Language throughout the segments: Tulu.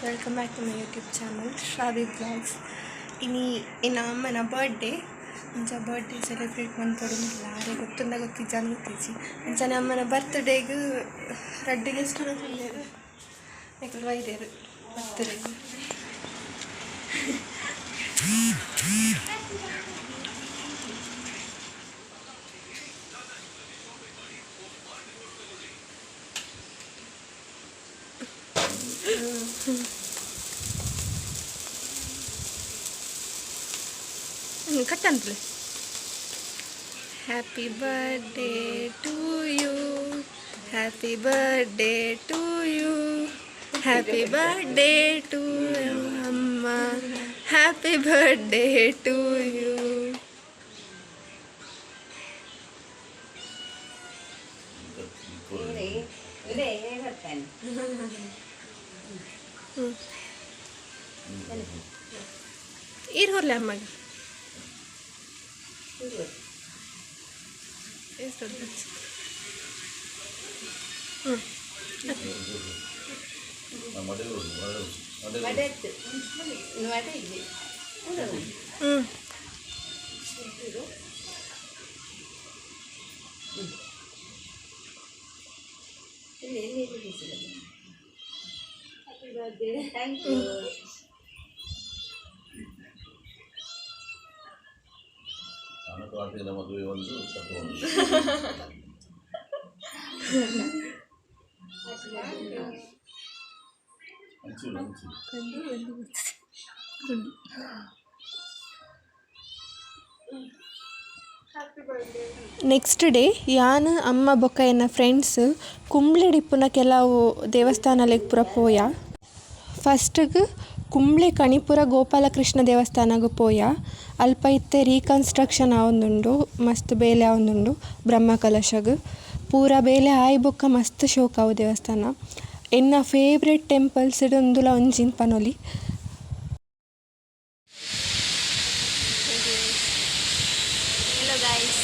Welcome back to my YouTube channel Shravi vlogs. ಇನಿ ಎನ್ನ ಅಮ್ಮನ ಬರ್ಡೇ. ಅಂಚ ಬರ್ಡೇ ಸೆಲೆಬ್ರೇಟ್ ಮನ್ಪೊಡು ಆರೆ ಗೊತ್ತುಂಡ ಗೊತ್ತಿಜ್ಜ ಗೊತ್ತಿಜ್ಜಿ. ಅಂಚನೆ ಅಮ್ಮನ ಬರ್ತ್ಡೇಗ್ ರಡ್ಡ್ ಗೆಸ್ಟ್ ಉಲ್ಲೆರ್, ನಿಕುಲು ಬೈದೆರ್ ಬರ್ತ್ಡೇಗ್. ಕಟ್ಟಂತ್ಲೆ. Happy birthday to you, happy birthday to you, happy birthday to ಅಮ್ಮ, ಹ್ಯಾಪಿ ಬರ್ಡೇ ಟು you. ಈರ್ ಹೊರ್ಲೆ ಅಮ್ಮಗ. ಎಷ್ಟು ಹ್ಞೂ. ಹ್ಞೂ. Thank you. ಕಾಟಿನ ಮದುವೆ ಒಂದು ಸತ್ತು ಒಂದು. ಹಂಚು ಹಂಚು. ನೆಕ್ಸ್ಟ್ ಡೇ ಯಾನ್ ಅಮ್ಮ ಬೊಕ್ಕ ಎನ್ನ ಫ್ರೆಂಡ್ಸ್ ಕುಂಬ್ಳೆಡ್ ಇಪ್ಪುನ ಕೆಲವು ದೇವಸ್ಥಾನಲೆಗ್ ಪೂರ ಪೋಯ. ಫಸ್ಟ್ಗ್ ಕುಂಬ್ಳೆ ಕಣಿಪುರ ಗೋಪಾಲಕೃಷ್ಣ ದೇವಸ್ಥಾನಗ್ ಪೋಯ. ಅಲ್ಪ ಇತ್ತೆ ರೀಕನ್ಸ್ಟ್ರಕ್ಷನ್ ಆವೊಂದುಂಡು, ಮಸ್ತ್ ಬೇಲೆ ಆವೊಂದುಂಡು. ಬ್ರಹ್ಮ ಕಲಶಗ್ ಪೂರ ಬೇಲೆ ಆಯಿ ಬೊಕ್ಕ ಮಸ್ತ್ ಶೋಕ್ ಆವು ದೇವಸ್ಥಾನ. ಎನ್ನ ಫೇವರೇಟ್ ಟೆಂಪಲ್ಸ್ ಉಂದುಲ ಒಂಜಿ ಪನೊಲಿ. Hello guys.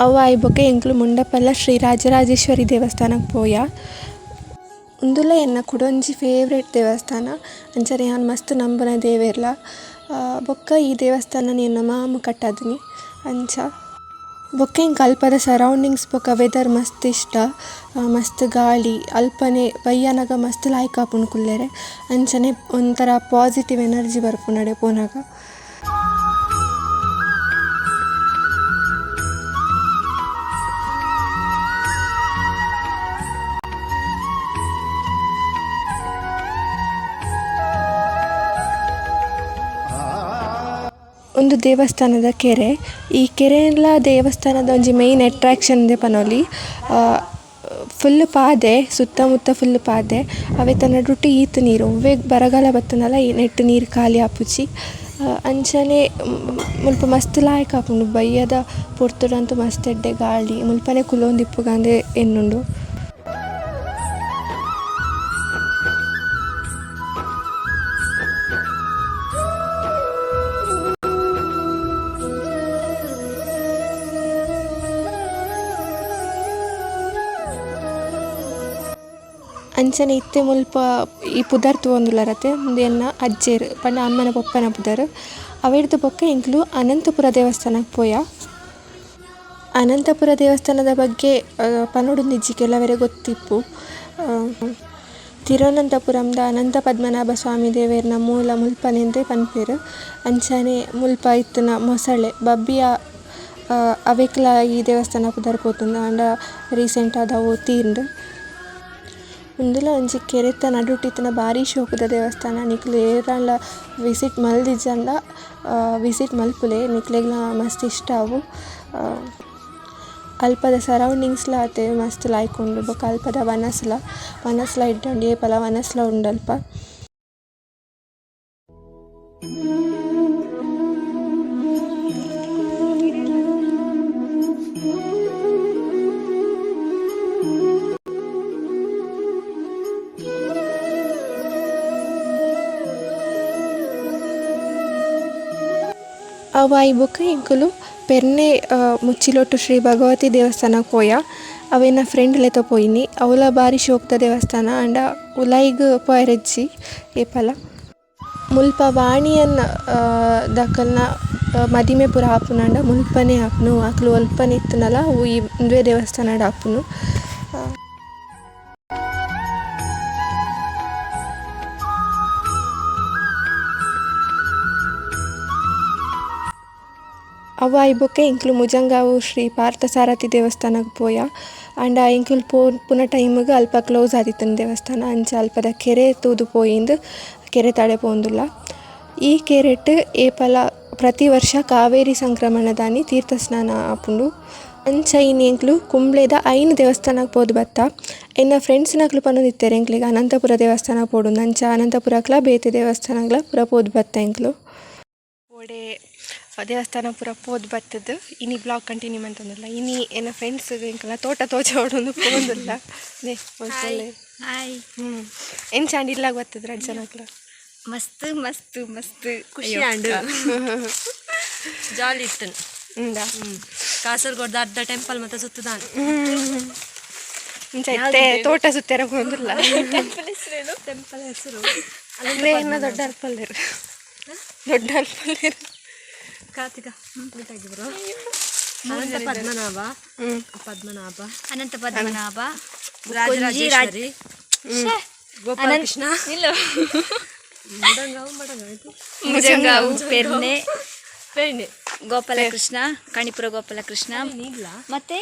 ಅವು ಆಯಿ ಬೊಕ್ಕ ಎಂಕುಲು ಮುಂಡಪಲ್ಲ ಶ್ರೀ ರಾಜರಾಜೇಶ್ವರಿ ದೇವಸ್ಥಾನಕ್ಕೆ ಪೋಯ. ಉಂದುಲ ಎನ್ನ ಕುಡೊಂಜಿ ಫೇವರೇಟ್ ದೇವಸ್ಥಾನ. ಅಂಚನೆ ಯಾನ್ ಮಸ್ತ್ ನಂಬುನ ದೇವೆರ್ಲ. ಬೊಕ್ಕ ಈ ದೇವಸ್ಥಾನನ್ ಎನ್ನ ಮಾಮು ಕಟ್ಟಾದಿನಿ. ಅಂಚ ಬೊಕ್ಕ ಎಂಕ್ ಅಲ್ಪದ ಸರೌಂಡಿಂಗ್ಸ್ ಬೊಕ್ಕ ವೆದರ್ ಮಸ್ತ್ ಇಷ್ಟ. ಮಸ್ತ್ ಗಾಳಿ ಅಲ್ಪನೆ ಬಯ್ಯನಗ ಮಸ್ತ್ ಲಾಯ್ಕ್ ಆಪುಂಡು ಕುಲ್ಲೆರೆ. ಅಂಚನೆ ಒಂಥರ ಪಾಸಿಟಿವ್ ಎನರ್ಜಿ ಬರ್ಪುಂಡು ಅಡೆ ಪೋನಗ. ಉಂದು ದೇವಸ್ಥಾನದ ಕೆರೆ. ಈ ಕೆರೆಲ ದೇವಸ್ಥಾನದ ಒಂಜಿ ಮೈನ್ ಅಟ್ರಾಕ್ಷನ್ ಇಂದೇ ಪನೊಲಿ. ಫುಲ್ಲ್ ಪಾದೆ, ಸುತ್ತಮುತ್ತ ಫುಲ್ಲ್ ಪಾದೆ, ಅವೆತ ನಡುಟ್ ಈತ್ ನೀರು. ಒವ್ವೆ ಬರಗಾಲ ಬತ್ತುಂಡಲ ಈ ನೆಟ್ಟ್ ನೀರ್ ಖಾಲಿ ಆಪುಜಿ. ಅಂಚನೆ ಮುಲ್ಪ ಮಸ್ತ್ ಲಾಯ್ಕ್ ಆಪುಂಡು ಬಯ್ಯದ ಪೊರ್ತುಡಂತು ಮಸ್ತ್ ಎಡ್ಡೆ ಗಾಳಿ. ಮುಲ್ಪನೆ ಕುಲೊಂದಿಪ್ಪುಗಂದ್ ಎನ್ನುಂಡು. ಅಂಚನೆ ಇತ್ತೆ ಮುಲ್ಪ ಈ ಪುದರ್ ತೂವೊಂದುಲ್ಲರತೆ, ಉಂದು ಎನ್ನ ಅಜ್ಜೆರ್ ಪಂಡ ಅಮ್ಮನ ಪೊಪ್ಪನ ಪುದರ್. ಅವೆಡ್ದ್ ಬೊಕ್ಕ ಎಂಕುಲು ಅನಂತಪುರ ದೇವಸ್ಥಾನಗ್ ಪೋಯ. ಅನಂತಪುರ ದೇವಸ್ಥಾನದ ಬಗ್ಗೆ ಪನೊಡುಂದಿಜ್ಜಿ, ಕೆಲವೆರೆಗ್ ಗೊತ್ತಿಪ್ಪು. ತಿರುವನಂತಪುರಂದ ಅನಂತ ಪದ್ಮನಾಭ ಸ್ವಾಮಿ ದೇವೆರ್ನ ಮೂಲ ಮುಲ್ಪನೆಂದೇ ಪನ್ಪೆರ್. ಅಂಚನೆ ಮುಲ್ಪ ಇತ್ತಿನ ಮೊಸಳೆ ಬಬ್ಬಿಯ ಅವೆಕ್ಲ ಈ ದೇವಸ್ಥಾನ ಪುದರ್ ಪೋತುಂಡು. ಆಂಡ ರೀಸೆಂಟ್ ಆದ್ ಅವು ತೀರ್ಂಡ್. ಉಂದುಲ ಒಂಜಿ ಕೆರೆತ ನಡುಟ್ ಇತ್ತಿನ ಬಾರಿ ಶೋಕುದ ದೇವಸ್ಥಾನ. ನಿಕುಲು ಏರಾಂಡ್ಲ ವಿಸಿಟ್ ಮಲ್ದಿಜ್ಜಂಡ ವಿಸಿಟ್ ಮಲ್ಪುಲೆ, ನಿಕ್ಲೆಗ್ಲ ಮಸ್ತ್ ಇಷ್ಟ ಆವು. ಅಲ್ಪದ ಸರೌಂಡಿಂಗ್ಸ್ಲ ಆತೆ ಮಸ್ತ್ ಲಾಯ್ಕ್ ಉಂಡು. ಬೊಕ ಅಲ್ಪದ ವನಸ್ಲ ವನಸ್ಲ ಎಡ್ಡೆ ಉಂಡು, ಏಪಲ ವನಸ್ಲ ಉಂಡು ಅಲ್ಪ. ಅವು ಆಯಿ ಬೊಕ್ಕ ಎಂಕುಲು ಪೆರ್ನೆ ಮುಚ್ಚಿಲೊಟ್ಟು ಶ್ರೀ ಭಗವತಿ ದೇವಸ್ಥಾನಗ್ ಪೋಯ. ಅವೆನ ಫ್ರೆಂಡ್ ಲೆತ ಪೋಯಿನಿ. ಅವ್ಲ ಬಾರಿ ಶೋಕುದ ದೇವಸ್ಥಾನ ಆಂಡ ಉಲಾಯಿಗ್ ಪೋಯೆರೆಜ್ಜಿ ಏಪಲ. ಮುಲ್ಪ ವಾಣಿಯನ್ ದಕಲ್ನ ಮದಿಮೆ ಪೂರ ಆಪುನಾಂಡ ಮುಲ್ಪನೆ ಆಪುನು. ಅಕುಲು ಒಲ್ಪನೆ ಇತ್ತುಂಡಲ ಅವು ಈ ಉಂದುವೇ ದೇವಸ್ಥಾನಡ್ ಆಪುನು. ಅವು ಆಯಿ ಬೊಕ್ಕ ಎಂಕುಲು ಮುಜಂಗಾವು ಶ್ರೀ ಪಾರ್ಥಸಾರಥಿ ದೇವಸ್ಥಾನಗ್ ಪೋಯ. ಆಂಡ ಎಂಕುಲು ಪೋಪುನ ಟೈಮ್ಗ್ ಅಲ್ಪ ಕ್ಲೋಸ್ ಆದಿತ್ತುಂಡು ದೇವಸ್ಥಾನ. ಅಂಚ ಅಲ್ಪದ ಕೆರೆ ತೂದು ಪೋಯಿಂದ್ ಕೆರೆ ತಡೆ ಪೋವೊಂದುಲ್ಲ. ಈ ಕೆರೆಟ್ ಏಪಲ ಪ್ರತಿ ವರ್ಷ ಕಾವೇರಿ ಸಂಕ್ರಮಣದಾನಿ ತೀರ್ಥ ಸ್ನಾನ ಆಪುಂಡು. ಅಂಚ ಇನಿ ಎಂಕುಲು ಕುಂಬ್ಳೆದ 5 ದೇವಸ್ಥಾನಗ್ ಪೋದು ಬತ್ತ. ಎನ್ನ ಫ್ರೆಂಡ್ಸ್ ನಕುಲು ಪನೊಂದಿತ್ತೆರ್ ಎಂಕ್ಲೆಗ್ ಅನಂತಪುರ ದೇವಸ್ಥಾನ ಪೋಡುಂದು. ಅಂಚ ಅನಂತಪುರಕ್ಲ ಬೇತೆ ದೇವಸ್ಥಾನಗ್ಲ ಪೂರ ಪೋದು ಬತ್ತ ಎಂಕುಲು. ಓಡೆ ದೇವಸ್ಥಾನ ಪೂರ ಪೋದು ಬತ್ತುದು ಇನಿ ಬ್ಲಾಗ್ ಕಂಟಿನ್ಯೂ ಮಂತೊಂದುಲ್ಲ. ಇನಿ ಎನ್ನ ಫ್ರೆಂಡ್ಸ್ ಎಂಕಲ್ನ ತೋಟ ತೋಜಾವೊಡೊಂದು ಪೋವೊಂದುಲ್ಲ. ಹಾಯ್. ಎಂಚಾಂಡ ಇಲ್ಲಾಗ ಬತ್ತದ ರಡ್ಡ್ ಜನಕ್ಲ? ಮಸ್ತ್ ಮಸ್ತ್ ಮಸ್ತ್. ಖುಷಿ ಆಂಡ್, ಜಾಲಿ ಇತ್ತು. ಉಂದಾ? ಕಾಸರಗೋಡ್ದ ಅರ್ಧ ಟೆಂಪಲ್ ಮತ್ತೆ ಸುತ್ತುದಾನ. ಇಂಚ ಇತ್ತೆ ತೋಟ ಸುತ್ತೆರ ಪೋವೊಂದುಲ್ಲ. ಟೆಂಪಲ್ ಹೆಸರೇನು? ಟೆಂಪಲ್ ಹೆಸರು? ಅಂದ್ರೆ ಎನ್ನ ದೊಡ್ಡ ಅಲ್ಪಲ್ಲೇರು, ದೊಡ್ಡ ಅಲ್ಪಲ್ಲೇರು. ಕಾರ್ತಿಕ ಮೀಟಾಗಿದ್ರು. ಅನಂತ ಪದ್ಮನಾಭ. ಪದ್ಮನಾಭ. ಅನಂತ ಪದ್ಮನಾಭ. ರಾಜರಾಜೇಶ್ವರಿ, ಗೋಪಾಲಕೃಷ್ಣ, ಇಲ್ಲ. ಮಡಂಗಾವು, ಮಡಂಗಾವು. ಮುಜಂಗಾವು, ಪೆರ್ನೆ. ಪೆರ್ನೆ. ಗೋಪಾಲಕೃಷ್ಣ, ಕಣಿಪುರ ಗೋಪಾಲಕೃಷ್ಣ. ಇಲ್ಲ. ಮತ್ತೆ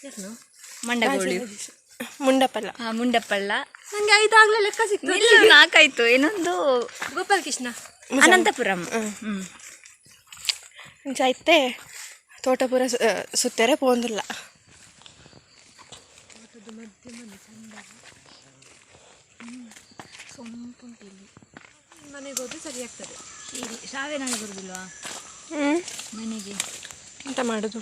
ಏನು? ಮಂಡಗೋಳಿ. ಮುಂಡಪಲ್ಲ. ಹಾ, ಮುಂಡಪಳ್ಳ. ನಂಗೆ ಐದಾಗ್ಲೇ ಲೆಕ್ಕ ಸಿಕ್ತು. ಇಲ್ಲ, ನಾಲ್ಕಾಯ್ತು, ಇನ್ನೊಂದು. ಗೋಪಾಲಕೃಷ್ಣ. ಅನಂತಪುರಂ. ಹ್ಮ್. ಇಂಚ ಇತ್ತೆ ತೋಟ ಪೂರ ಸುತ್ತೆರೆ ಪೋವೊಂದುಲ್ಲ. ಮನೆಗೆ ಹೋದ್ರೆ ಸರಿ ಆಗ್ತದೆ. ಶ್ರಾವ್ಯ ನಾಳೆ ಬರುದಿಲ್ವಾ? ಮನೆಗೆ. ಎಂತ ಮಾಡೋದು?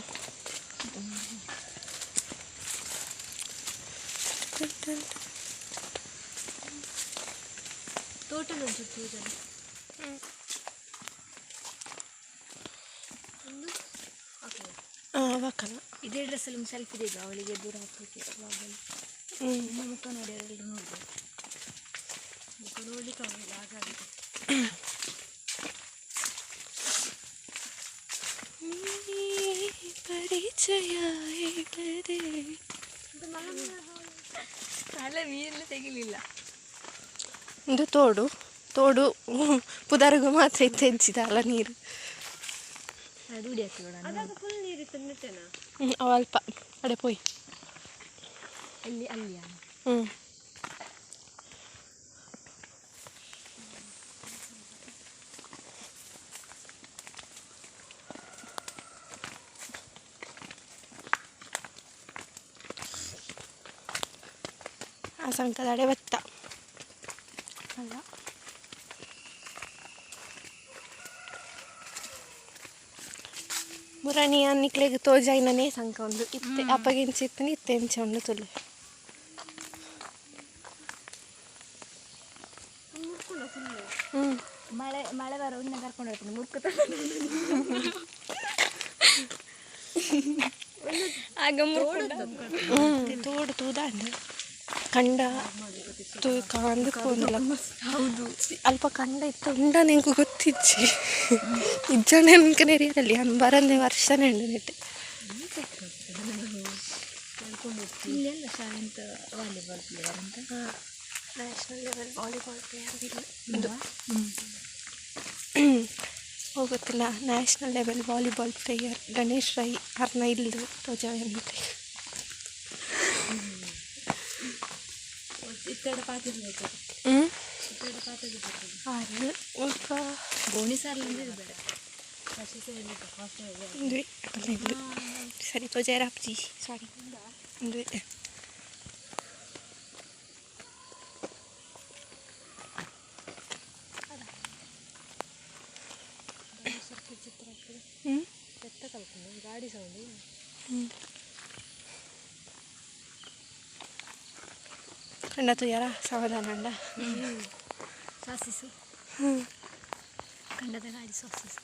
ತೋಟ ಒಂಚೂರು. ಹಾಂ, ಅವಕ್ಕಲ್ಲ. ಇದೇ ಡ್ರೆಸ್ಸಲ್ಲಿ ಒಂದು ಸೆಲ್ಫಿ ಇದೆ ಅವಳಿಗೆ ದೂರ ಹಾಕ್ಲಿಕ್ಕೆ ವ್ಲಾಗಲ್ಲಿ. ನಿಮ್ಮ ಮುಖ ನೋಡಿ ಅವರೆಲ್ಲರೂ ನೋಡ್ಬೋದು. ಮುಖ ನೋಡ್ಲಿಕ್ಕೆ ಆಗುದಿಲ್ಲ, ಹಾಗಾಗಿದೆ. ಪರಿಚಯ ಇಲ್ಲದೆ. ಅಲ್ಲ, ನೀರೆಲ್ಲ ತೆಗಿಲಿಲ್ಲ. ಇದು ತೋಡು, ತೋಡು ಪುದರ್ಗು ಮಾತ್ರ ಇತ್ತು, ಹೆಚ್ಚಿದ ಅಲ್ಲ ನೀರು. ಅದು ಉಡಿ ಹಾಕಿ. ಅದಾಗ ಫುಲ್ ನೀರಿತ್ತು ನೆಟ್ಟೆನಾ? ಹ್ಞೂ, ಅವ ಅಲ್ಪ ಅಡೆ ಪೋಯ್. ಅಲ್ಲಿ, ಅಲ್ಲಿಯಾ? ಹ್ಞೂ. ಆ ಸಂಕದಡೆ ಬತ್ತ ಅಲ್ಲ. ಮುರಣಿ ನಿಕ್ಲೆಗ್ ತೋಜಾಯಿನನೇ ಸಂಕ ಉಂಡು ಇತ್ತೆ. ಅಪ್ಪಗೆಂಚ ಇತ್ತು, ಇತ್ತೆ ಎಂಚ ಉಂಡು ತುಲು. ಹ್ಞೂ. ಮಳೆ ಮಳೆ ಬರೋ ಇನ್ನ ಕರ್ಕೊಂಡು ಹೋಗ್ತೀನಿ, ಮುರ್ಕು ಆಗ ಮುರ್ಕೊಂಡು. ಹ್ಞೂ, ತೋಡು ತೂದಾಂಡ್ ಕಂಡ ತೂ ಕಾಂದು ಪೋಂದಿಲ್ಲ. ಹೌದು, ಅಲ್ಪ ಕಂಡ ಇತ್ತು, ಉಂಡ ನಿಂಗೆ ಗೊತ್ತಿಜ್ಜಿ. ಇಜ್ಜಾಂಡ ನಿಂಗೆ ನೆರಿಯರಲ್ಲಿ ಅನ್ ಬರಂದೆ ವರ್ಷನೇ ಉಂಡು ನೆಟ್. ಇಲ್ಲೆಲ್ಲ ಶಾಲೆಂತ ವಾಲಿಬಾಲ್ ಪ್ಲೇಯರ್ ಅಂತ. ನ್ಯಾಷನಲ್ ಲೆವೆಲ್ ವಾಲಿಬಾಲ್ ಪ್ಲೇಯರ್ ಇದು ಹೋಗುತ್ತಿಲ್ಲ. National level volleyball player Ganesh Rai ಅರ್ನ ಇಲ್ಲು ತೋಜಾವೆ. ಇತ್ತೆರಡು ಪಾತಿರ್ಬೇಕು. ಹ್ಞೂ. ಇತ್ತೆರಡು ಪಾತಿರ್ಬೇಕು. ಆರು ಮುಲ್ಪ. ಗೋಣಿ ಸಾರ್ಲ ಅಂದ್ರೆ ಬೇಡ. ಉಂದುವೆ ಅಲ್ಲ ಇಂದು ಸರಿ ತೋಜಾರ ಅಪ್ಜಿ, ಸಾರಿ, ಉಂದುವೆ. ಹ್ಞೂ. ಪೆತ್ತ ಕಲ್ಪನೆ ಗಾಡಿ ಸೌಂಡ್. ಕಂಡ ತುಯ್ಯಾರ ಸಮಾಧಾನ ಅಂಡ. ಸಾಸಿಸು. ಕಂಡದ ಗಾಡಿ ಸಾಸಿಸು.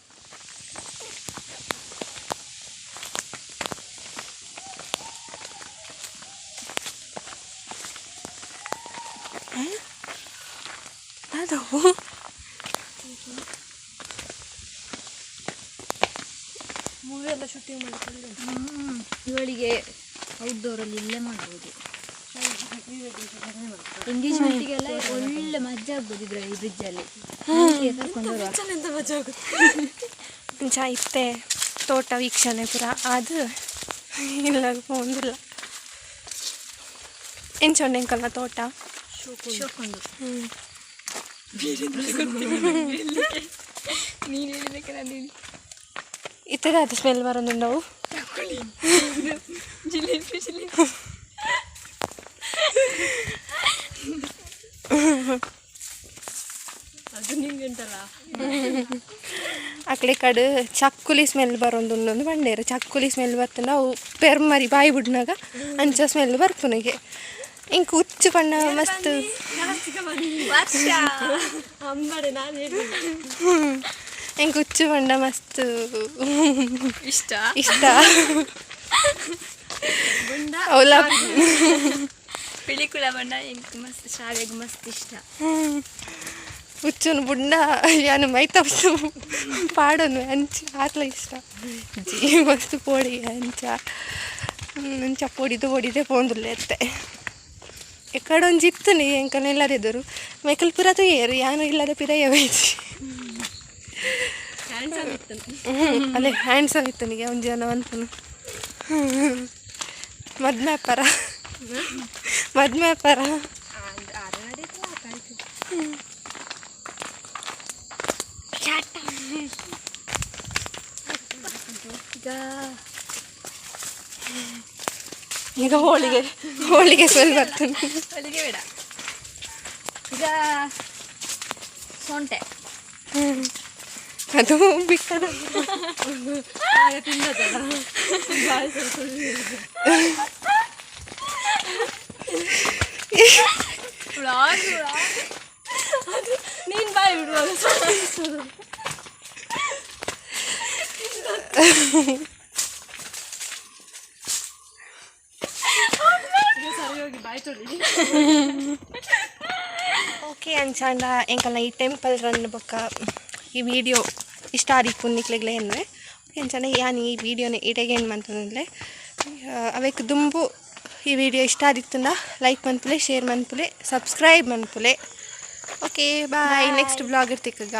ದಾದವು? ಮೂವಿ ಎಲ್ಲ ಶೂಟಿಂಗ್ ಮಾಡಿಕೊಂಡು. ಇವಳಿಗೆ ಔಟ್ಡೋರಲ್ಲಿ ಇಲ್ಲೇ ಮಾಡ್ಬೋದು. ಎಂಗೇಜ್ಮೆಂಟಿಗೆಲ್ಲ ಒಳ್ಳೆ ಮಜಾ ಆಗ್ಬೋದು ಇದ್ರಲ್ಲಿ, ಈ ಬ್ರಿಡ್ಜಲ್ಲಿ ಕರ್ಕೊಂಡು ಬರುವ. ಎಂತ ಮಜಾ ಆಗುತ್ತೆ. ಅಂಚ ಇತ್ತೆ ತೋಟ ವೀಕ್ಷಣೆ ಪೂರ ಅದು ಇಲ್ಲ ಪೋಂದಿಲ್ಲ. ಎಂಚ ಉಂಡು ಎಂಕಲ್ನ ತೋಟ? ಶೋಕೊಂಡು. ನೀನು ಹೇಳಿದಕ್ಕೆ ನಾನು. ಇತ್ತದ ಅದು ಸ್ಮೆಲ್ ಬರೋದುಂಡವು. ಜಿಲೇಬಿ, ಜಿಲೇಬಿ. ಅದು ನಿಂಗೆ ಉಂಟಲ್ಲ. ಅಕ್ಲೆ ಕಡೆ ಚಕ್ಕುಲಿ ಸ್ಮೆಲ್ ಬರೋದುಂಡು ಬಂಡೇರು. ಚಕ್ಕುಲಿ ಸ್ಮೆಲ್ ಬರ್ತಂಡ, ಅವು ಪೆರ್ಮರಿ ಬಾಯಿ ಬಿಡ್ನಾಗ ಅಂಚ ಸ್ಮೆಲ್ ಬರ್ಪುನಿಗೆ. ಇಂಕ್ ಉಚ್ಚು ಪಣ್ಣ ಮಸ್ತ್. ವರ್ಷ. ಅಂಬಡೆ ನಾನು ಹೇಳಿ. ಎಂಕ್ ಉಚ್ಚು ಪಂಡ ಮಸ್ತ್ ಇಷ್ಟ. ಇಷ್ಟ. ಗುಂಡ. ಅವಲ. ಪಿಳಿಕುಳ ಬಣ್ಣ ಎಂಕ್ ಮಸ್ತ್, ಶಾಲೆಗೆ ಮಸ್ತ್ ಇಷ್ಟ. ಉಚ್ಚುನು ಬುಡ್ನ ಯಾನು ಮೈತ ಪಾಡೊನು ಅಂಚ ಆತ್ಲ ಇಷ್ಟ. ಜೀ ಮಸ್ತ್ ಪೋಡಿ ಅಂಚ ಅಂಚ ಪೊಡಿದು ಪೊಡಿದೆ ಪೋಂದುಲ್ಲೆ ಅತ್ತೆ. ಎಕ್ಕಡ ಒಂಜಿ ಇತ್ತುನಿ ಎಂಕಲ್ನ ಇಲ್ಲದೆದುರು ಮೈಕಲ್ ಪೂರ ತೂಯೆರ್, ಯಾನು ಇಲ್ಲದ ಪಿರಯ ಬೈಜಿ. ಹ್ಯಾಂಡ್ಸಮ್ ಇತ್ತು. ಅಲ್ಲೇ ಹ್ಯಾಂಡ್ಸಮ್ ಇತ್ತನಿಗೆ ಒಂಜಿ ಜನ ಮನ್ಪುನು. ಮದ್ಮೆ ಅಪ್ಪರ, ಮದ್ಮೆ ಅಪ್ಪರ. ಈಗ ಈಗ ಹೋಳಿಗೆ, ಹೋಳಿಗೆ ಸ್ಮೆಲ್ ಬರ್ತದೆ. ಹೊಲಿಗೆ ಬೇಡ. ಈಗ ಸೊಂಟೆ. ಅದು ಬಿಟ್ಟದ. ಆಗ ತಿನ್ನದಲ್ಲ ಬಾಯಿ ಸ್ವಲ್ಪ ಸುರಿಯುದು. ಅದು ನೀನ್ ಬಾಯಿ ಬಿಡುವಾಗ ಸುರಿಸುದು. ಈಗ ಸರಿ ಹೋಗಿ ಬಾಯಿ ತೊಳಿ. ಓಕೆ, ಅಂಚಾಂಡ ಎಂಕಲ್ನ ಈ ಟೆಂಪಲ್ ರನ್ ಬೊಕ್ಕ ಈ ವಿಡಿಯೋ ಇಷ್ಟ ಆದಿಪ್ಪು ನಿಕ್ಲೆಗ್ಲೆ ಎನ್ನುವೆ. ಓಕೆ, ಅಂಚಾಂಡ ಯಾನ್ ಈ ವಿಡಿಯೋನ ಇಡೆಗೆ ಏನು ಮಂತೊಂದುಲ್ಲೆ. ಅವೆಕ್ ದುಂಬು ಈ ವಿಡಿಯೋ ಇಷ್ಟ ಆದಿತ್ತುಂಡ ಲೈಕ್ ಮನ್ಪುಲೆ, ಶೇರ್ ಮನ್ಪುಲೆ, ಸಬ್ಸ್ಕ್ರೈಬ್ ಮನ್ಪುಲೆ. Okay, bye. Next blog ಇರ್ತಿಕ್ಕಗ.